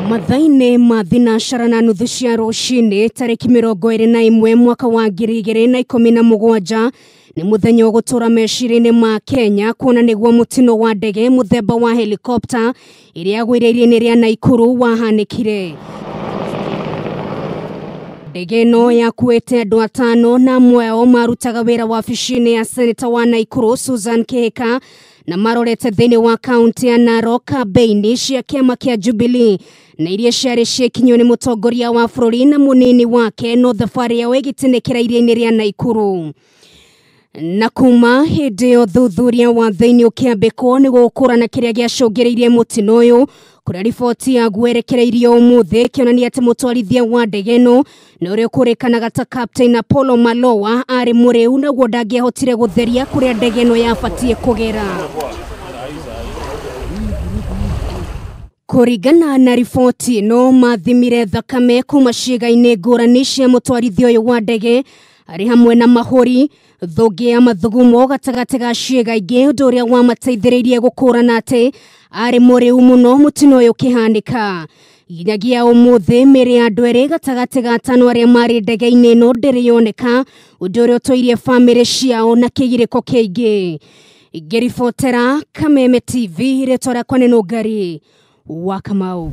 Mathaa-inĩ ma thinacara na nuthu cia rũcinĩ tarĩki 21 mwaka wa 2017 nĩ mũthenya ũgũtũra meciria-inĩ ma Kenya kuona nĩguo mũtino wa ndege mũthemba wa helicopter ĩrĩa yagũire iria-inĩ rĩa Naikuru wahanĩkire. Ndege ĩno yakuĩte andũ atano na amwe ao marutaga wĩra wabici-inĩ ya seneta wa Naikuru Susan Kihika na marorete thĩinĩ wa kaunti ya Narok kambĩini cia kĩama kĩa Jubilee na iria ciarĩ ciĩkinyio nĩ mũtongoria wa bũrũri na mũnini wake no thabarĩ yao ĩgĩtĩnĩkĩra iria-inĩ rĩa Naikuru. Na kuma hĩndĩ ĩyo thuthuria wa thĩinĩ ũkĩambĩkwo nĩ gũkũrana kĩrĩa gĩacũngĩrĩirie mũtino ũyũ kũrĩa riboti yaguo ĩrekereirio ũmũthĩ ĩkĩonania atĩ mũtwarithia wa ndege ĩno na ũrĩa ũkũrĩkanaga ta Captain Apollo Malowa arĩ mũrĩu naguo ndangĩahotire gũtheria kũrĩa ndege ĩno yabatiĩ kũgera. Kũringana na riboti ĩno mathimire thakame kuma ciĩga-inĩ ngũrani cia mũtwarithia ũyũ wa ndege arĩ hamwe na mahũri, thũngĩ ya mathugumo gatagatĩ ga ciĩga ingĩ, ũndũ ũrĩa wamateithĩrĩirie gũkũrana atĩ arĩ mũrĩu mũno mũtino ũyũ ũkĩhanĩka. Nginyagia ũmũthĩ mĩĩrĩ ya andũ erĩ gatagatĩ ga atano arĩa marĩ ndege-inĩ ĩno ndĩrĩ yoneka, ũndũ ũrĩa ũtũirie bamĩrĩ ciao na kĩgirĩko kĩingĩ. Ngĩribotera Kameme TV, rĩtwa rĩakwa nĩ Nũngari wa Kamau.